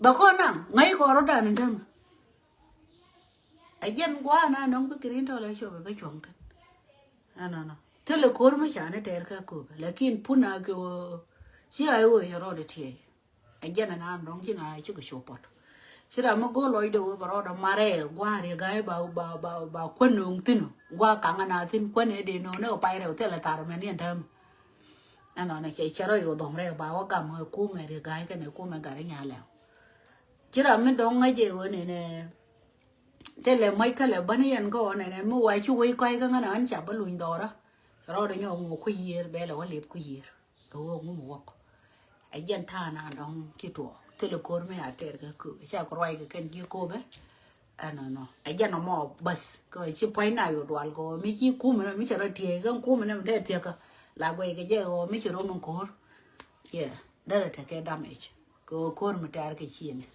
Bɛ kɔn naŋ ŋäc kɔn rɔ̱dan in tämɛ. Ɛ jɛn gua̱a̱ na nɔŋ bi kirin tɔl ɛ cop ɛ bä cuɔ̱ŋ thi̱n. Ɛnɔnɔ thilɛ ko̱r mi ca ni tɛɛr kä köpɛ lakin pun a kɛ ɣöö ci a i̱ ɣöö yɛ rɔɔdɛ tiɛɛc. Ɛ jɛn ɛn an dɔ̱ŋ ci na cikɛ cop pɔt. Ci ram mi go̱o̱r lɔcdɛ ɣöö bɛ rɔɔdɛ marɛ gua̱a̱r yɛ ga̱a̱c ba ba ba ba kuän nööŋ thi̱n ɔ gua̱a̱ kaŋä na thi̱n kuän ɛ dee nööŋ ni kɛ pay rɛw thilɛ thar mɛn yɛn täämɛ. Ɛnɔnɔ cɛ cɛ rɔ yo̱o̱ dhɔm rɛw ba wä gam ɛ kumɛ ri ga̱a̱c kɛnɛ kumɛ gat i̱ nya lɛw. Ci ram mi dɔ̱ŋ ŋäc ɛ ɣöö nɛnɛ thilɛ mäc kä lɛ bäni yɛn kä ɣöö nɛnɛ mi wa ci wec kɔc kä ŋän ɣän ca bä luny dhɔrä. Rɔɔdɛ nyɔk ŋuɔ ku yiër bɛ lɛ wä lip ku yiër. Kɛ ɣöö ŋum wäk. Ɛ jɛn ta̱a̱ na dɔ̱ŋ ci tuɔɔk thilɛ ko̱r mi a tɛɛr kɛ köp ca kɛ ruac kɛ kɛn ji̱ köpɛ. Ɛnɔnɔ ɛ jɛn ɔmɔ bäth kɛ ci pua̱ny na yo̱ dual kɛ ɣöö mi ci kumɛ nɛ mi cɛ rɔ tiee kɛ kumɛ nɛ mi dee thiäkä. La guɛy kɛ jɛ ɣöö mi ci rom in ko̱r. Yɛ derɛ tekɛ damage kɛ ɣöö ko̱r mi tɛɛr kɛ ciëni.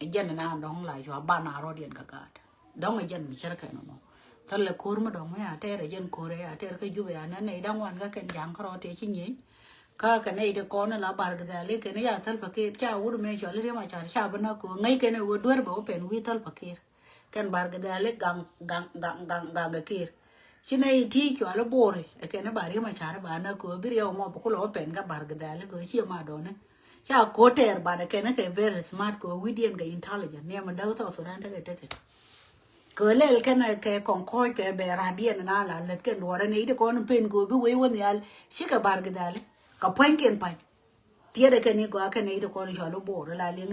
Ɛ jɛn na dɔ̱ŋ la cua ban a rɔ̱diɛn kɛ gaat. Dɔ̱ŋ ɛ jɛn mi cär kɛn nɔ. Thäl ɛ ko̱r mi dɔ̱ŋ mi a tɛɛr ɛ jɛn ko̱r ɛ a tɛɛr kä Jubɛ a nɛn nɛy da̱ŋ wan kä kɛn ja̱ŋ kä rɔ̱ tëë ci nyieny. Kä kɛ nɛy ti kɔn la Bar Gidhɛl i̱ kɛn ya Thäl Pakir ca wut mɛ cɔl i̱ Riek Macar ca bi na ko̱r ŋäc kɛn ɛ wä duer bɛ wä pɛn wi̱i̱ Thäl Pakir. Kɛn Bar Gidhɛl i̱ gaŋ gaŋ gaŋ gaŋ gaŋ kɛ Kir. Ci nɛy ti cɔal i̱ Bor i̱ ɛ kɛn i̱ ba Riek Macar i̱ ba na ko̱r bi riɛw mɔ bi kulɛ wä pɛn kä Bar Gidhɛl i̱ ko̱r ci ma dɔ̱ni. Ca ko̱r tɛɛr banɛ kɛn kɛ very smart kɛ wi̱diɛn kɛ intelligent ni ɛmɛ däk South Sudan tekɛ tethin. Kɛ lɛl kɛn kɛ kɔŋ kɔc kɛ bɛ radiɛn na la lät kɛn duɔrɛ ni iti kɔn pen kɛ bi wei wä nhial cikɛ Bar Gidhali kɛ pua̱nykiɛn pa̱ny. Tiɛtɛ kɛn ni gɔaa kɛn iti kɔn cɔl i̱ Bor la liŋ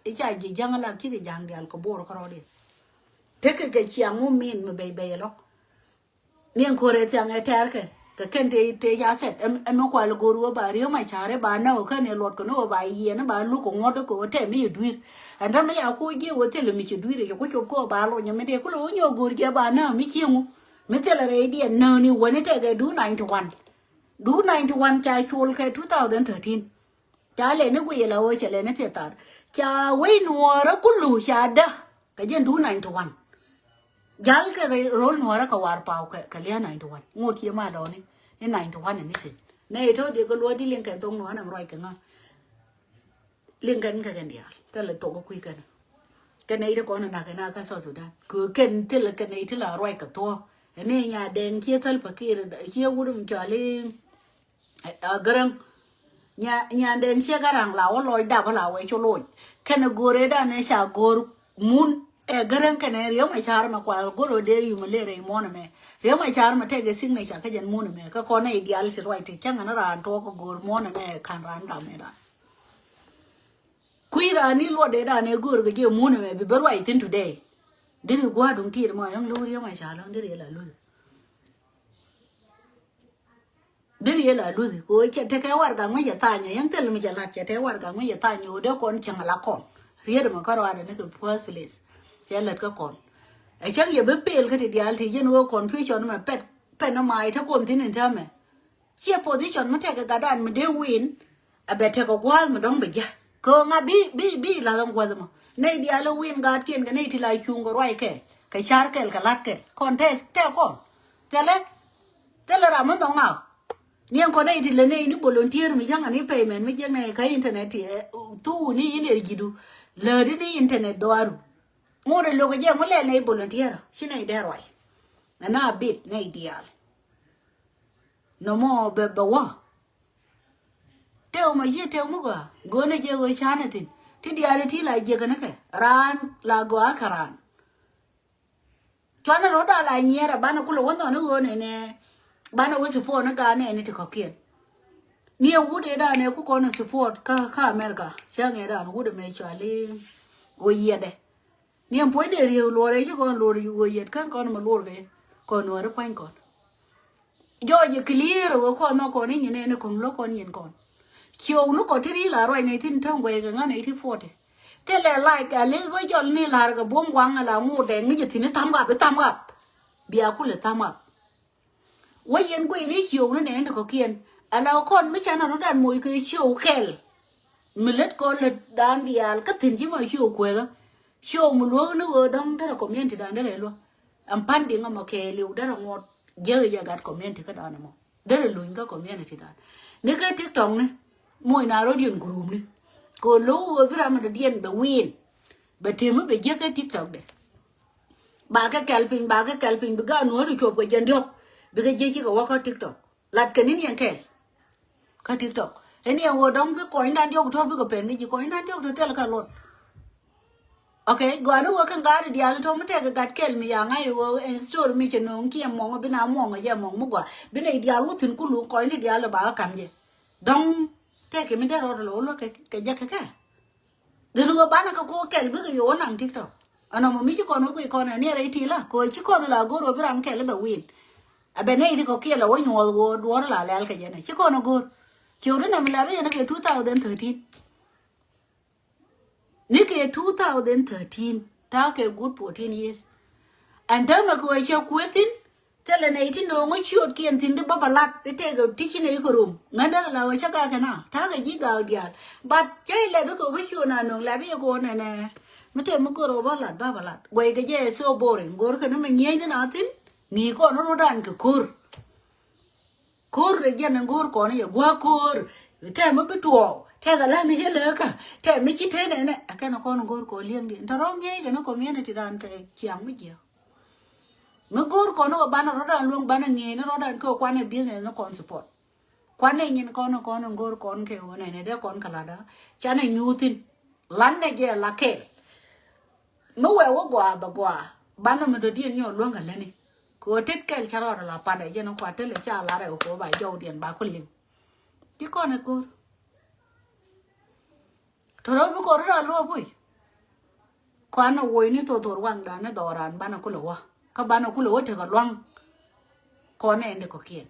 i̱ ca ji̱ ja̱ŋ la cikɛ ja̱ŋ dial kɛ Bor kärɔɔdiɛn. Tekɛ kɛ ciaŋ wä min mi bɛy bɛy ɛlɔk. Niɛn ko̱rɛ thiaŋ ɛ tɛɛrkɛ kɛ kɛn te te ca thɛt. Ɛmɛ kual go̱o̱r wä ba Riek Macar ba näk kɛn ɛ luɔt kɛ ni wä ba yiɛn ba luk kɛ ŋuɔ̱t kɛ wä tɛm mi yɛ dui̱r. Ɛn täämɛ ya ko̱ jiɛ wä thil mi ci dui̱r ɛ cɛ ku cop kɛ wä ba luɔny mi dee ku lɛ wä nyɔk go̱o̱r jiɛ ba näk mi cieŋ wä mi thil rɛydiɛn näk ni wä ni tɛkɛ du ninety one. Du ninety one ca col kɛ two thousand thirteen. Ca lɛ ni guiyɛ la wä cɛ lɛ ni thiɛ thar ca wec nuɔɔrä kulu ca dä. Kɛ jɛn du ninety one. Jal kɛ rol nuɔrä kɛ war paw kɛ lia̱a̱ ninety one ŋot yɛ ma dɔni. Ni ninety one ni sin nɛ ito di kɛ luɔ di liŋ kɛn thok nuɔrä nam ruac kɛ ŋa. Liŋ kɛn kɛ kɛn diaal thilɛ thok kɛ kui̱ kɛn. Kɛn ito kɔn nak kɛn a kä South Sudan kɛ kɛn thilɛ kɛn ito la ruac kɛ thuɔ. Ni nya dɛŋ ciɛ thil pakir ciɛ wut mi cɔali. A gäräŋ. Nya nyandɛn ciɛ garaŋ la wä lɔc dap la wɛ cu loc. Kɛnɛ go̱rɛ danɛ ca go̱r mun ɛ gäräŋ kɛnɛ Riek Macar mɛ kua go̱r wä dee yumɛ lɛ rɛy muɔnɛ mɛ. Riek Macar mɛ tɛk ɛ signature kä jɛn munɛ mɛ kä kɔn nɛ idial ci ruac ti cäŋ ɛn raan tuɔk kä go̱r muɔnɛ mɛ kan raan dam ɛ dan. Kui̱ raan ni luɔt dee danɛ go̱r kɛ jɛ munɛ mɛ bi bä ruac thin today. Diri gua̱a̱r duŋ tiit mɔ yɔŋ lo̱w Riek Macar lɔŋ diri la luth. Deri yɛ la luthi ko cɛ tekɛ warɛgak mi cɛ thany yɛn thil mi cɛ lat cɛ tekɛ warɛgak mi cɛ thany yɛ wä dee kɔn cäŋ ala kɔn. Riet mɛ kä ruaadɛ ni kɛ first place cɛ lät kä kɔn. Ɛ cäŋ yɛ bi pel kä ti diaal ti yɛn wee confusion mɛ pɛt pɛn ni ma ite kɔn thin in täämɛ. Ciɛ position mi tekɛ gatdan mi dee win. A bɛ tekɛ gua̱a̱th mi dɔ̱ŋ bɛ jiäk kɛ ɣöö ŋa bi bi bi la̱th ɛn gua̱th ɛmɔ nɛy diaal ɛ win gaatkiɛn kɛ nɛy ti la cuŋ kɛ ruac kɛl kɛ ca̱r kɛl kɛ la̱t kɛl kɔn tɛk tɛk kɔn. Thilɛ thilɛ ram mi nhɔk ŋa̱k. Niɛn kɔn nɛy ti lɛ nɛy ni volunteer mi cäŋ ani payment mi jiäk nɛy kä internet ti ɛ thuu ni in ɛ ji̱du. Läät ni internet dhɔaaru. Ŋot ɛ lo̱k ɛ jɛ ŋu lɛl nɛy volunteer ci nɛy dee ruac. Nɛ na bit nɛy diaal. Nɔmɔ bɛ bɛ wä. Tëë wä ma jiɛ tëë wä mi gɔaa go̱o̱nɛ jiɛ wee canɛ thi̱n ti diaal ti la jiɛ kɛn kɛ raan la gɔaa kɛ raan. Cuanɛ rɔ̱ da̱a̱ la nyiɛɛr a banɛ kulɛ wä nhɔn i̱ ɣöö nɛnɛ banɛ wä support ni gaat nɛɛni ti kɔ̱kiɛn. Ni ɛ wut ëë da̱a̱ nɛ ku kɔn support kä kä America cäŋ ëë da̱a̱n wut ɛmɛ cuali wä yiɛtdɛ. Ni ɛn puɔ̱nydɛ rieu luɔrɛ ci kɔn luɔr ɣöö yet kän kɔn mɛ luɔr kɛ kɔn nuɔri pua̱ny kɔn. Jɔɔc ɛ clear ɣöö kɔn nhɔk kɔn i̱ nyin ɛn ɛ ko̱ŋ lo̱k kɔn nyin kɔn. Ciökni kɔn ti ri la ruac nɛy thi̱n täŋ guɛy kɛ ŋa̱n nɛy ti forty. Thilɛ like a lith bä jɔl ni la̱r kɛ buɔ̱m waŋ ala ŋot dɛŋ ni jɛ thi̱n i̱ thumb up, i̱ thumb up. Bia kulɛ thumb up. Wä yɛn guey ni ciökni nɛ in ti kɔ̱kiɛn ala kɔn mi canɛ rɔ̱dan moc kɛ ciöw kɛl. Mi lät kɔn lät dan diaal kä thi̱n ci ma ciöw kuɛthä. Ciöw mi luäk ni ɣöö dɔ̱ŋ derɛ community dan derɛ luäk. Ɛn pan diŋ ɛmɔ kɛɛliw derɛ ŋuɔt jiäk i̱ jɛ gat community kä dan ɛmɔ. Derɛ luny kä community dan ni kɛ TikTok ni. Moc na rɔ̱diɛn group ni kɛ lo̱k ɣöö bi ram mi dɔ̱diɛn bɛ win. Bɛ tëmi bɛ jiäk kä TikTok dɛ. Ba kɛ kɛl piny, ba kɛ kɛl piny, bi gaat nuɔ̱ɔ̱ri cuɔp kɛ jɛn diɔ̱k. Bikɛ jiɛ cikɛ wä kä TikTok. Lat kɛ ni̱n yɛn kɛl kä TikTok. Ɛn yɛn wä dɔ̱ŋ bi kɔnydan diɔ̱k tɔ̱ bikɛ pɛn kɛ ji̱ kɔnydan diɔ̱k tɔ̱ thil kä luɔt. Ok, gɔaa ni wä kɛ ŋa̱a̱ri diaal tɔ̱ mi tɛkɛ gat kɛl mi ya ŋa̱c wä ɛn story mi cɛ no̱o̱ŋ kiɛ muɔŋ bi na muɔŋ jɛ muɔŋ mi gɔaa. Bi nɛy diaal wä thi̱n kulu kɔnyni diaal ba kä ka̱m jɛ. Dɔ̱ŋ tɛkɛ mi dee rɔɔd lɔ wä luäk kɛ jɛ kɛ kɛ. Gɛn ɣöö banɛ kɛ ko̱o̱k kɛl bikɛ yo̱o̱ naŋ TikTok. Ɛnɔ mɔ mi ci kɔn wä guic kɔn ɛ niɛrɛ iti la kɛ ɣöö ci kɔn la go̱r ɣöö bi ram kɛl bɛ win. Ɛ bɛ nɛy ti kɔ̱kiɛn la wä nyuɔth ɣöö duɔ̱ɔ̱r la lɛl kɛ jɛn ɛ ci kɔn ɛ go̱r. Ciökdä nɛm lɛr yɛn kɛ two thousand thirteen. Ni kɛ two thousand thirteen ta̱a̱ kɛ good fourteen years. Ɛn täämɛ kɛ ɣöö cɛ kuëë thi̱n. Thilɛ nɛy ti nööŋä ciötkiɛn thi̱n ti bä bä lat ti tëëkɛ ti ci nɛy kɛ rom ŋändä la ɣöö cä gak kɛ na ta̱a̱ kɛ ji̱ gaak diaal. But cä ilɛp ikɛ ɣöö bi ciöt na nööŋ lɛp i̱ kɛ ɣöö nɛnɛ mi tëë mi gör ɣöö bä lat bä bä lat guɛy kɛ jɛ ɛ so boring go̱o̱r kɛn mi nyieenydä na thi̱n. Ŋi̱i̱c kɔn rɔ̱dan kɛ ko̱r. Ko̱r rɛ jɛn in go̱o̱r kɔn yɛ gua̱a̱k ko̱r. Tɛm mi bi tuɔɔk tɛk ala mi yɛ lääkä tɛm mi ci te nɛnɛ ɛ kɛn kɔn go̱o̱r kɔn li̱eŋ diɛn tɔ̱ rɔ̱ ŋi̱eec kɛn community dan kɛ ciaŋ mi jiɛ. Mi go̱o̱r kɔn kɛ banɛ rɔ̱dan luäŋ banɛ ŋi̱eec ni rɔ̱dan kɛ kuanɛ business ni kɔn support. Kuanɛ nyin kɔn kɔn go̱o̱r kɔn kɛ wä nɛnɛ dee kɔn kɛ latdä canɛ nyuuthin. Lan nɛ jɛ la kɛɛl. Mi wee wä gɔaa bɛ gɔaa banɛ mi dɔ̱diɛn nyɔk luäŋ kɛ lätni. Kɛ ɣöö tet kɛl cä rɔɔdɛ la patdɛ jɛn kua tel ɛ ca lar ɛ kɛ ɣöö ba jɔwdiɛn ba ku liŋ. Ci kɔn ɛ go̱o̱r. Tɔ̱ rɔ bi kɔn rɔ luɔp puc. Kɔn ɛ woc ni thothor waŋdan ni dhɔran banɛ kulɛ wä kä banɛ kulɛ wä tekɛ luaŋ. Kɔn ɛ ni kɔ̱kiɛn.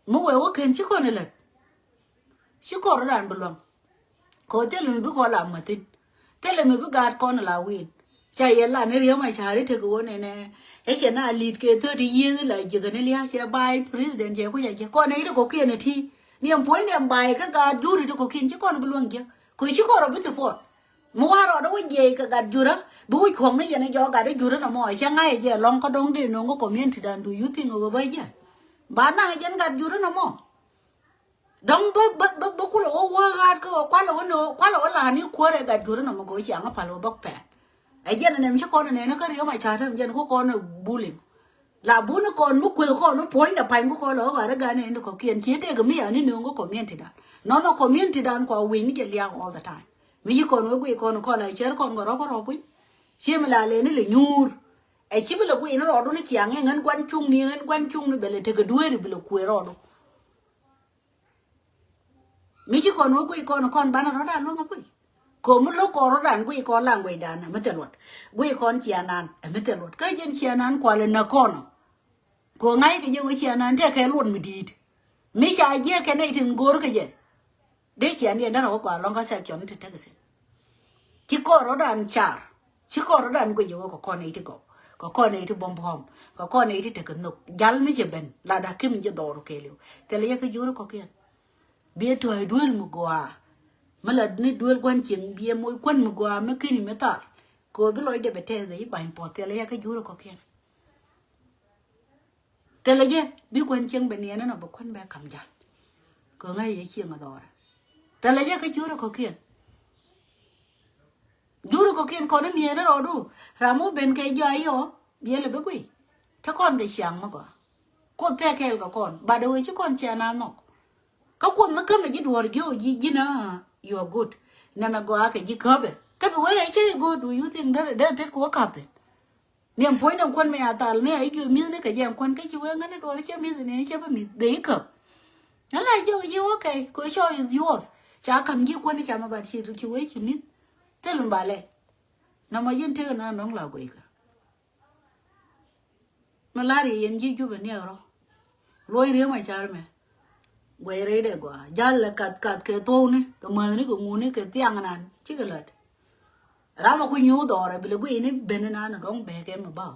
Mi wee wä ken ci kɔn ilät. Ci kɔn rɔ̱dan bi luäŋ. Kɛ ɣöö thilɛ mi bi kɔn la mäthin. Thilɛ mi bi gaat kɔn la win. Ca yɛ la ni Riek Machar i̱ tekɛ ɣöö nɛnɛ. Ɛ cɛ na li̱t kɛ thirty years la jiäkä ni lia̱a̱ cɛ vice president cɛ kui̱ ca cɛ kɔn ɛ i̱ kɔ̱kiɛn ɛ ti. Ni ɛn puɔ̱ny ni ɛn ba̱a̱c kä gaat juri ti kɔ̱kiɛn ci kɔn bi luäŋ jiäk kɛ ɣöö ci kɔn rɔ bi support. Mi wa rɔɔdä wä jiɛc kɛ gat jurä bi wä cuɔ̱ŋ ni yɛn ɛ jɔɔk gat ɛ jurä nɔmɔ ɛ cɛ ŋa̱c ɛ jɛ lɔ̱ŋ kä dɔ̱ŋ dee no̱o̱ŋ kä community dan du you think ɛ ɣöö bä jɛ. Ba naŋ ɛ jɛn gat jurä nɔmɔ. Dɔ̱ŋ bä bä bä bä kulɛ wä wä ɣa̱a̱t kä wä kualɛ wä ni wä kualɛ wä la̱a̱n i̱ kuäär ɛ gat jurä nɔmɔ kɛ wä ciaŋ ɛ pal wä bäk pɛn. Ɛ jɛn ɛ nɛm ci kɔn ɛ nɛn kä Riek Machar tɛm jɛn kä kɔn ɛ bullying. La buni kɔn mi kueth kɔn mi puɔ̱nydɛ pany kä kɔn lɛ wä ɣa̱a̱t ɛ gan ɛ ni kɔ̱kiɛn ci tëëk mi yani nööŋ kä community dan. Nɔnɔ community dan kua wi̱i̱ ni jɛ liak all the time. Mi ci kɔn wä guic kɔn kɔn la cɛr kɔn kɛ rɔ̱ kä rɔ̱ puny. Ci mi la lɛni lɛ nyuur. Ɛ ci bi lɛ guic ni rɔɔdu ni ciaŋ ɛ ŋän gua̱n cuŋni ŋän gua̱n cuŋni bɛ lɛ tekɛ dueeri bi lɛ kuëë rɔɔdu. Mi ci kɔn wä guic kɔn kɔn banɛ rɔ̱dan luäŋ ɛ guic. Kɛ mi lo̱k kɔn rɔ̱dan guic kɔn language dan ɛ mi thil luɔt. Guic kɔn cianan ɛ mi thil luɔt kä jɛn cianan kualɛ näk kɔn ɔ. Kɛ ŋa̱c kɛ jɛ wä cianan tɛkɛ luɔt mi di̱i̱t. Mi ca jiɛk kɛ nɛy tin go̱o̱r kɛ jɛ. Dee cian yɛn dɛn a wä kua lɔ̱ŋ kä section ti tek isin. Ci kɔn rɔ̱dan car. Ci kɔn rɔ̱dan guic wä kɛ kɔn nɛy ti gɔw kɛ kɔn nɛy ti bɔm bɔm kɛ kɔn nɛy ti tekɛ nhök jal mi cɛ ben la da̱k ki mi jɛ dhɔru kɛɛliw. Thilɛ yɛ kä juri kɔ̱kiɛn. Biɛ tɔ̱ duel mi gɔaa. Mi la ni duel gua̱n cieŋ biɛ moc kuän mi gɔaa mi kini mi thar. Kɛ ɣöö bi lɔcdɛ bɛ tɛth bɛ i̱ bany puɔth thilɛ yɛ kä juri kɔ̱kiɛn. Thilɛ jɛ bi kuän cieŋ bɛ niɛn ɛnɔ bɛ kuän bɛ ka̱m ja̱l. Kɛ ŋäc yɛ cieŋ ɛ dhɔrɛ. Thilɛ jɛ kä juri kɔ̱kiɛn. Juri kɔ̱kiɛn kɔn imiɛn rɔɔdu ram wä ben kɛ jɔa yɔ biɛl ɛ bi guiy. Te kɔn kɛ ciaŋ mi gɔaa. Kuoth tɛk kɛɛl kɛ kɔn bat ɛ wee ci kɔn ciaŋ na nhɔk. Kä kuoth mi kämɛ ji̱ duɔ̱ɔ̱r jiök ji̱ ji̱n a you are good. Nɛmɛ gɔaa kɛ ji̱ käpɛ kä bi wee ɛ cä i̱ go̱o̱r du you think derɛ derɛ tet kɛ wä ka̱p thi̱n. Niɛm puɔ̱ny ni kuän mi a thal mi a i̱ jiök mi̱thni kɛ jɛ kuän kä ci wee ŋäni duɔ̱ɔ̱r cä mi̱th ni cä bi mi̱th dee i̱ käp. Ala jiök ji̱ okay kɛ choice is yours. Ca ka̱m ji̱ kuän ca mi bat ci ci wee ci mi̱th. Thil mi ba lɛ. Nɔmɔ ji̱n tëk na nɔŋ la guic kä. Mi lar yɛ yɛn ji̱ Jubɛ niɛk rɔ. Luɔc Riek Machar mɛ. Guɛc rɛydɛ gɔaa jal lɛ kath kath kɛ thuɔ̱kni kɛ mäthni kɛ ŋuni kɛ thiaŋ nan. Cikɛ lät. Ram a ku nyuuth ɔɔrɛ bi lɛ guiy ni ben inan dɔŋ bɛɛkɛ mi ba.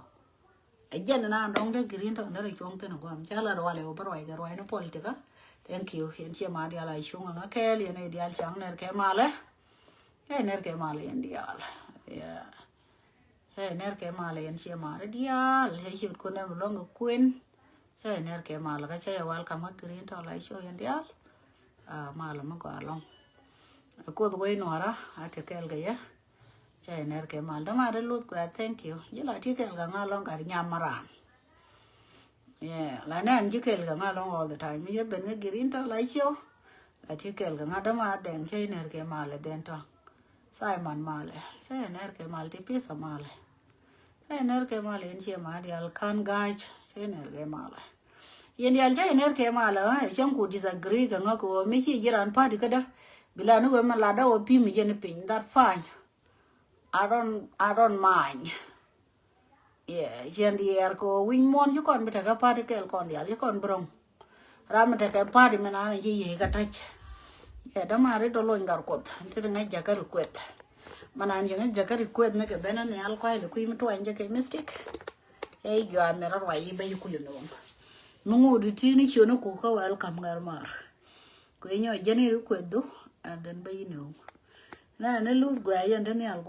Ɛ jɛn inan dɔŋ dee green tɔn dee rɛ cuɔ̱ŋ thin a guam ca lat walɛ wä bä ruac kɛ ruac ni politika. Thank you. Yɛn ciɛ ma dial a cuŋ a ŋa kɛɛl yɛn ɛ dial caŋ nɛr kɛ malɛ. Ɛ nɛr kɛ malɛ yɛn dial. Yeah. Ɛ nɛr kɛ malɛ yɛn ciɛ ma dial ɛ ciɛ kun nɛ mi lɔŋ kɛ kuen. Cä yɛ nɛr kɛ mal kä cä yɛ welcome kä green tɔ la i̱ show yɛn diaal. Ah, mal mi gɔaa lɔŋ. Kuoth wec nuɔra a ti kɛɛl kɛ yɛ. Cä yɛ nɛr kɛ mal däma ri luth kuɛ thank you. Ji̱ la ti kɛɛl kɛ ŋa lɔŋ gat nyam ma raan. Yeah, la nɛn ji̱ kɛɛl kɛ ŋa lɔŋ all the time. Mi yɛ ben kä green tɔ la i̱ show. La ti kɛɛl kɛ ŋa däma dɛn cä yɛ nɛr kɛ mal dɛn tɔ. Simon malɛ cä yɛ nɛr kɛ mal ti pisa malɛ. Cä yɛ nɛr kɛ mal yɛn ciɛ ma dial kan ga̱a̱c cä yɛ nɛr kɛ mal. Yɛn dial cä yɛ nɛr kɛ mal ɛ cäŋ ku disagree kɛ ŋä kɛ wä mi ci ji̱ ran party kädä. Bi la ni wee mi lat dä wä pi̱m yɛn piny that fine. I don't, I don't mind. Yeah, ciɛn diɛɛr kɛ wä wi̱ny muɔ̱ɔ̱n ci kɔn bi tekɛ party kɛɛl kɔn dial ci kɔn bi ro̱ŋ. Ram mi tekɛ party mi naan ci yiëë kä ta̱c. Ɛ däman ri dɔ lony gat kuoth ti ti ŋäc jakä request. Mi naan ci ŋäc jakä request ni kɛ ben ni al kuay li kui̱ mi tuany jɛ kɛ mistake. Cɛ i̱ jɔa mi rɔ ruac i̱ bä yi kuli ni wä. Mi ŋut ti ni ciöni ku kä welcome ŋär mar. Kui̱ nyɔ jɛn i̱ request du and then bä yi ni wä. Na ni luth guɛ yɛn ti ni al